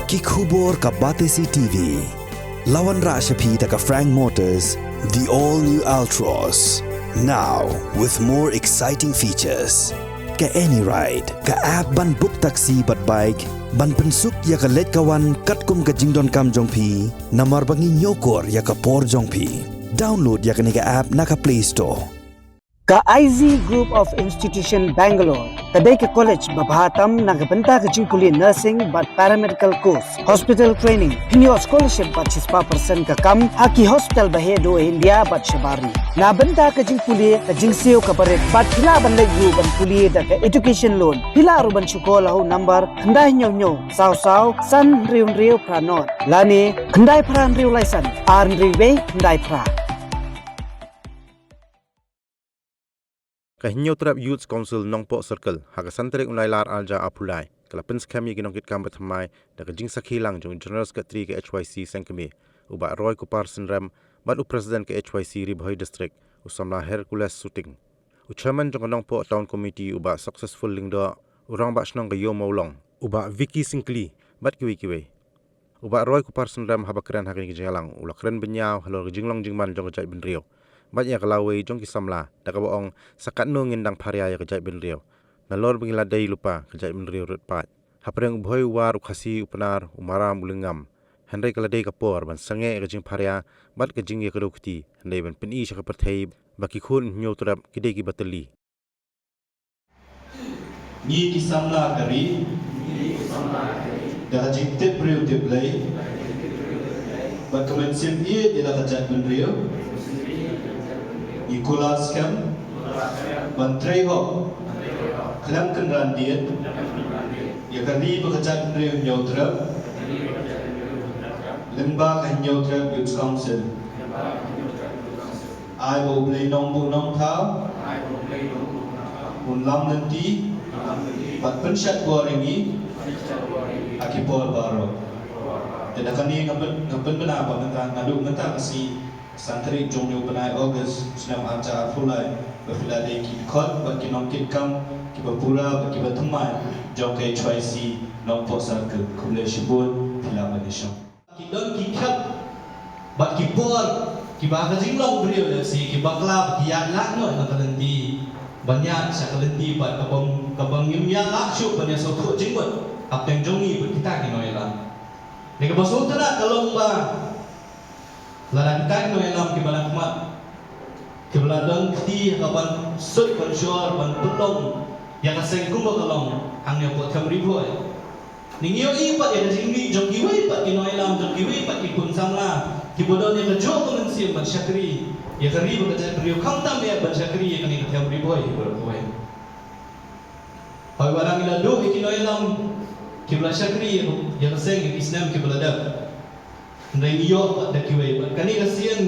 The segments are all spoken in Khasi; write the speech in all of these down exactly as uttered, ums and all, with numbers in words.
Ki khubor ka Batesi T V. La wanrah sha phi da ka Frank Motors, the all new Altroz. Now with more exciting features. Ka AnyRide, ka app ban book taxi bad bike, ban pynsuk ïa ka leit ka wan katkum ka jingdonkam jong phi, namar ba ngi ñiewkor ïa ka por jong phi. Download ïa kane ka app na ka Play Store. Ka I Z Group of Institution Bangalore ka dei ka college ba bha tam na ka bynta ka jingpule nursing bad paramedical course, hospital training, pynïoh scholarship bad shispah percent ka kam ha ki hospital ba heh duh India bad shabar ri. Na bynta ka jingpule ka jingsiew ka barit bad phi lah ban leit ruh ban pule da ka education loan. Phi lah ruh ban shukor ha u number khyndai hynñiew hynñiew saw saw san hynriew hynriew phra nod lane khyndai phra hynriew lai san ar hynriew wei khyndai phra. Ka Hynñiewtrep Youth Council Nongpoh Circle ha ka san tarik u Nailar arhajar arphew lai ka la pynskhem ïa ki nongkitkam ba thymmai da ka jingsakhi lang jong u General Secretary ka H Y C seng kmie, u Bah Roy Kupar Synrem, bad u President ka H Y C Ri Bhoi District, u samla Hercules Suting, u Chairman jong ka Nongpoh Town Committee, u Bah Successful Lyngdoh, u Rangbah Shnong ka Ïew Mawlong, u Bah Vicky Syngkli, bad kiwei kiwei. U Bah Roy Kupar Synrem haba kren ha kane ka jingïalang u la kren bynñiaw halor ka jinglong jingman jong ka jaitbynriew bad ïa ka lawei jong ki samla, da kaba ong sa katno ngin dang pharia ïa ka jaitbynriew nalor ba ngi la dei lypa ka jaitbynriew rit paid. Hapdeng u Bhoi, u War, u Khasi, u Pnar, u Maram, u Lyngngam, hynrei ka la dei ka por ban sangeh ïa ka jingpharia bad ka jingïakdew kti, hynrei ban pyni sha ka pyrthei ba ki khun Hynñiewtrep ki dei kiba tylli. Ngi ki samla ka ri, da ka jingtip briew tip Blei bad ka mynsiem ïeit ïa la ka jaitbynriew, ngi kular skhem ban trei hok khlem kynran diat ïa ka ri bad ka jaitbynriew Hynñiewtrep lyngba ka Hynñiewtrep Youth Council. Ai ba U Blei Nongbuh Nongthaw un lam lynti bad pynshait bor ïa ngi ha ki por baroh. Te da kane nga pyn, nga pynbna ba mynta, naduh mynta ka sngi san tarik jong une u bnai August snem arhajar arphew lai ba phi la dei ki dkhot bad ki nongkitkam kiba pura bad kiba thymmai jong ka H Y C Nongpoh Circle. Khublei shibun, phi lah ban ïashong. Ki don ki khep bad ki por kiba ha ka jinglong briew lehse ki bakla ba ki ïaid lad noh na ka lynti ban ïaid sha ka lynti bad kaba, kaba ngim ïaleh shuh ban ïasngewthuh jingmut hapdeng jong ngi bad kita ki nongïalam. Te kaba sngewtynnat ka long ba lada kita ki nongïalam kiba na khmat kiba la don kti ha ka ban sut ban shor ban pynlong ïa ka seng kumba ka long hangne hapoh Them Ri Bhoi. Ngi ïohi pat ïa ka jingmih jong kiwei pat ki nongïalam, jong kiwei pat ki khun samla kiba don ïa kajuh ka mynsiem ban shakri ïa ka ri bad ka jaitbynriew, khamtam ïa ban shakri ïa kane ka Them Ri Bhoi baroh kawei. Hooid, wat la ngi la duh ïa ki nongïalam kiba la shakri ïa ka seng ïa ki snem kiba la dep. Hynrei ngi ïoh pat da kiwei bad kane ka sien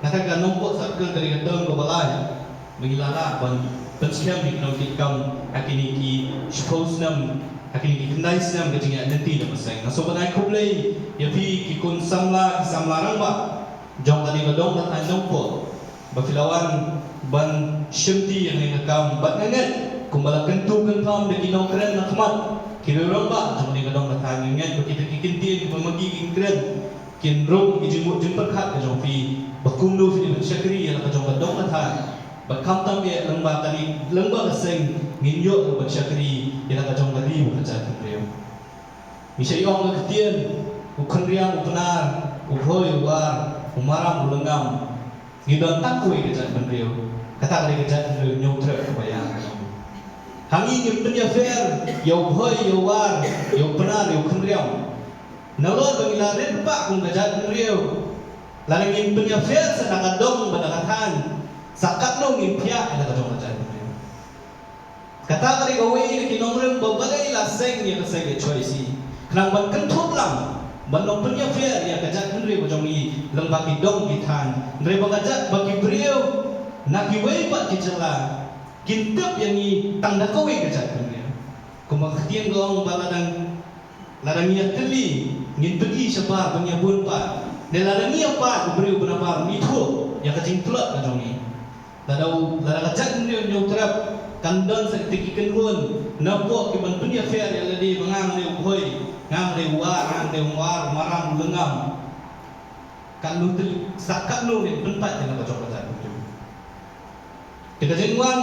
kata ka Nongpoh Circle ka dei ka term kaba lai ba ngi la lah ban pynskhem ïa ki nongkitkam ha kine ki shiphew snem, ha kine ki khyndai snem ka jingïaid lynti jong ka seng. Nga sngewbha ban ai khublei ïa phi ki khun samla, ki samla rangbah jong kane ka dong ka thaiñ Nongpoh ba phi la wan ban shimti ïa kane ka kam bad nga ngeit kumba la kyntu kynpham da ki nongkren na khmat, ki riew rangbah jong kane ka dong ka thaiñ, nga ngeit ba kita ki kyntien kiba ma ki kin kren kin rung ki jingmut jingpyrkhat ka jong phi ba kumno phi dei ban shakri ïa la ka jong ka dong ka thaiñ bad khamtam eh lyngba kane, lyngba ka seng ngin ïoh ban shakri ïa la ka jong ka ri bad ka jaitbynriew. Ngi shait ong ka ktien, u Khynriam, u Pnar, u Bhoi, u War, u Maram, u Lyngngam, ngi don tang kawei ka jaitbynriew, kata ka dei ka jaitbynriew Hynñiewtrep kaba ïa. Ha ngi ngim pynïapher ïa u Bhoi, ïa u War, ïa u Pnar, ïa u Khynriam. Nalor ba ngi la rit paidbah kum ka jaitbynriew, lada ngin pynïapher sa na ka dong bad na ka thaiñ, sa katno ngin phiah ïa la ka jong ka jaitbynriew. Kata ka dei kawei na ki nongrim ba balei la seng ïa ka seng H Y C. Khnang ban kynthup lang, ban long pynïapher ïa ka jaitbynriew ka jong ngi lyngba ki dong ki thaiñ. Hynrei ba ka jait, ba ki briew na kiwei pat ki jylla kin tip ïa ngi tang da kawei ka jaitbynriew. Kumba ka ktien ka ong ba lada, lada ngi ïatylli ngin pyni shabar ba ngi ïa bun paid. Ne lada ngi ïa paid u briew ba nabar un ithuh ïa ka jingtlot ka jong ngi. Lada u, lada ka jaitbynriew Hynñiewtrep kan don sa kiti ki kynhun na pok ki ban pynïapher ïa lade ba nga nga dei u Bhoi, Ngam dei u War, ngam dei u War, marang u Lyngngam. Katno te, sa katno ngin pynpait ïa la ka jong ka jaitbynriew. Te ka jingwan,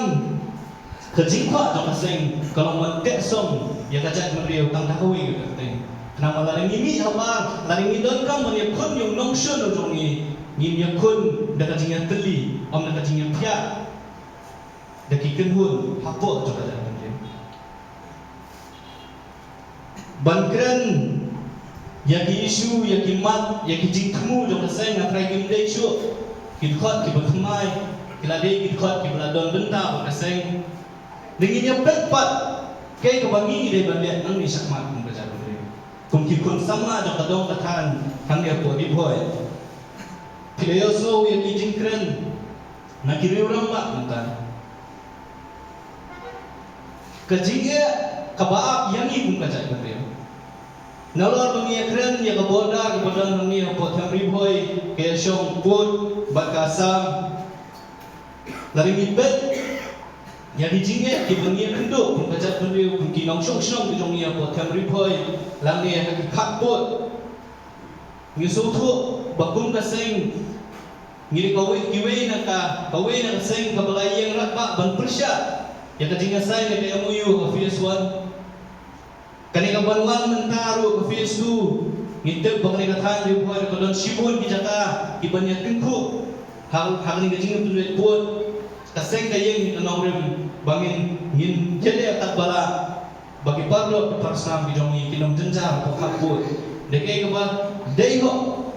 ka jingkwah jong ka seng ka long ban teh song ïa ka jaitbynriew tang da kawei ka kyrteng. Khnang ba lada ngi mih habar, lada ngi donkam ban ïakhun ïa u nongshun u jong ngi, ngin ïakhun da ka jingïatylli, ym da ka jingïaphiah, da ki kynhun hapoh jong ka jaitbynriew. Ban kren ïa ki issue, ïa ki mat, ïa ki jingthmu jong ka seng, hynrei kim dei shuh ki dkhot kiba thymmai, ki la dei ki dkhot kiba la don bynta bad ka seng. Te ngin ïa peit pat kaei kaba ngi dei ban leh nangne shakhmat kum ka jaitbynriew, kum ki khun samla jong ka dong ka thaiñ hangne hapoh Ri Bhoi. Phi la ïohsngew ïa ki jingkren na ki riew rangbah mynta. Ka jingeh kaba ap ïa ngi kum ka jaitbynriew. Nalor ba ngi ïakren ïa ka border kaba don hangne hapoh them Ri Bhoi, ka ïashong pud bad ka Assam. Lada ngi peit ïa ki jingeh kiba ngi ïakynduh kum ka jaitbynriew, kum ki nongshong shnong ki jong ngi hapoh them Ri Bhoi, lane ha ki khatpud, ngi sngewthuh ba kum ka seng ngi dei kawei, kiwei na ka, kawei na ka seng kaba la ïeng radbah ban pyrshah ïa ka jingïasain ïa ka M O U ha phase one. Kane ka ban wan mynta ruh ka phase two, ngi tip ba kane ka thaiñ Ri Bhoi ka don shibun ki jaka kiban ïatyngkhuh ha, ha kane ka jingïapynleit pud. Ka seng ka ïeng ïa ka nongrim ba ngin, ngin ïaleh katba lah ba ki paralok ki parsnam ki jong ngi kin ym jynjar hapoh khatpud. Dei kaei kaba dei hok,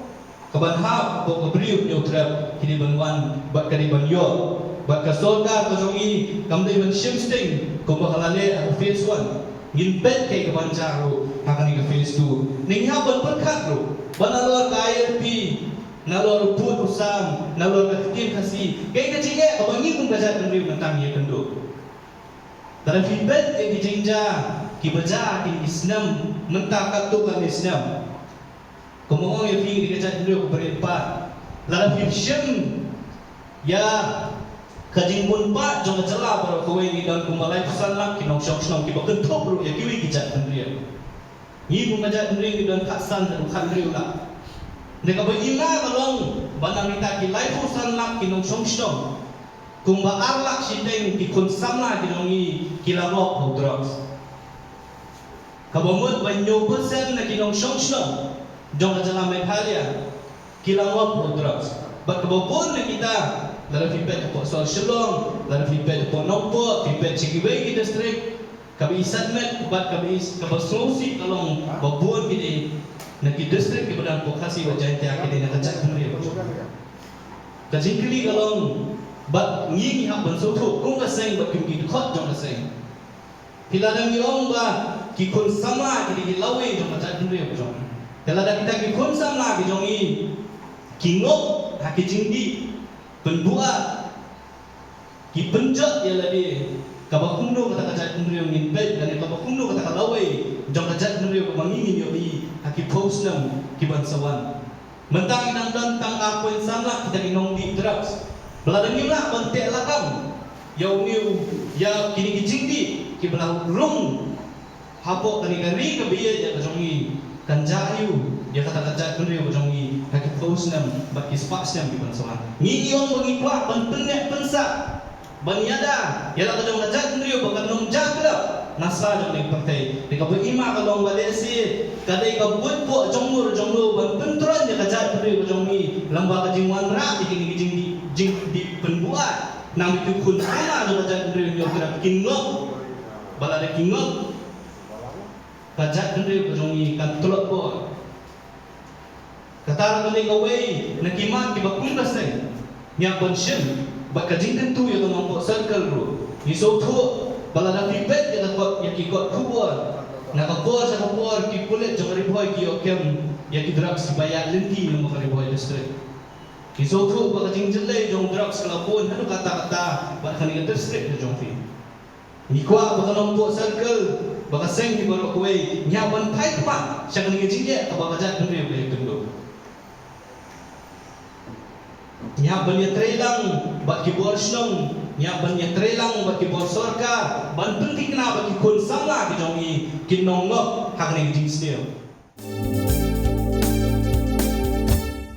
kaban hap hapoh ka Bri U Hynñiewtrep, ki dei ban wan bad ka dei ban ïoh. Bad ka sorkar ka jong ngi kam dei ban shim sting kumba ka la leh ha ka phase one. Ngin peit kaei kaban jia ruh ha kane ka phase two. Ngi hap ban pyrkhat ruh ba nalor ka I L P, nalor u pud u sam, nalor ka ktien Khasi, kaei ka jingeh kaba ngi kum ka jaitbynriew mynta ngi ïakynduh. Lada phi peit ïa ki jingjia kiba jia kine ki snem mynta katto katne snem, kumba ong ïa phi, ngi dei ka jaitbynriew kaba rit paid. Lada phi shim ïa ka jingbun paid jong ka jylla baroh kawei, ngi don kumba laiphew san lak ki nongshong shnong kiba kynthup ruh ïa kiwei ki jaitbynriew. Ngi kum ka jaitbynriew ngi don khatsan haduh khathynriew lak. Te kaba im ka long ba na kita ki laiphew san lak ki nongshong shnong, kumba ar lak shiteng ki khun samla ki jong ngi ki la ngop ha u drugs. Kaba mut ba hynñiew percent na ki nongshong shnong jong ka jylla Meghalaya ki la ngop ha u drugs. Bad kaba bun na kita, lada phi peit hapoh sor Shillong, lada phi peit hapoh Nongpoh, phi peit sha kiwei ki district, kaba i sngewsih bad kaba i, kaba sngewsih ka long ba bun ki dei na ki district kiba don hapoh Khasi bad Jaiñtia, ki dei na ka jaitbynriew. Ka jingkylli ka long, bad ngi ngi hap ban sngewthuh kum ka seng bad kum ki dkhot jong ka seng. Phi, lada ngi ong ba ki khun samla ki dei ki lawei jong ka jaitbynriew jong ngi, te lada kita ki khun samla ki jong ngi ki ngop ha ki jingdih pynbuaid, ki pynjot ïa lade, kaba kumno kata ka jaitbynriew ngin peit, lane kaba kumno kata ka lawei jong ka jaitbynriew kaba ngi ngin ïohi ha ki phew snem kiban sa wan. Mynta ngi dang don tang ar point san lak kita ki nongdih drugs. Ba lada ngim lah ban teh lakam ïa une u, ïa kine ki jingdih kiba la rung hapoh kane ka ri kaba ïeit ïa ka jong ngi, kan jia aiu ïa kata ka jaitbynriew ka jong ngi ha ki phew snem bad ki spah snem kiban sa wan? Ngi ngi ong ba ngi kwah ban pynneh pynsah, ban ïada ïa la ka jong ka jaitbynriew ba kan ym jia khlem na sla jong ka pyrthei. Te kaba im ka long ba lehse ka dei ka buit poh jong no jong no ban pyntreikam ïa ka jaitbynriew ka jong ngi lyngba ka jingwanrah ïa kine ki jingdih, jingdih pynbuaid. Nang ki khun samla jong ka jaitbynriew ngi ong kin ngop, ba lada ki ngop, ka jaitbynriew ka jong ngi kan tlot bor. Kata ruh ka dei kawei na ki mat kiba kum ka seng ngi hap ban shim bad ka jingkyntu ïa ka Nongpoh Circle ruh. Ngi sngewthuh ba lada phi peit ïa ka kot, ïa ki kot khubor na ka por sha ka por, ki pulit jong ka Ri Bhoi ki ïoh kem ïa ki drugs kiba ïaid lynti na ka Ri Bhoi District. Ngi sngewthuh ba ka jingjyllei jong drugs ka la bun haduh katta katta bad kane ka district ka jong phi. Ngi kwah ba ka Nongpoh Circle, ba ka seng hi baroh kawei ngi hap ban phai khmat sha kane ka jingeh kaba ka jaitbynriew ka ïakynduh. Ngi hap ban ïatrei lang bad ki bor shnong Ngi hap ban ïatreilang bad ki bor sorkar ban pynthikna ba ki khun samla ki jong ngi kin nonglop ha kane ka jingsniew.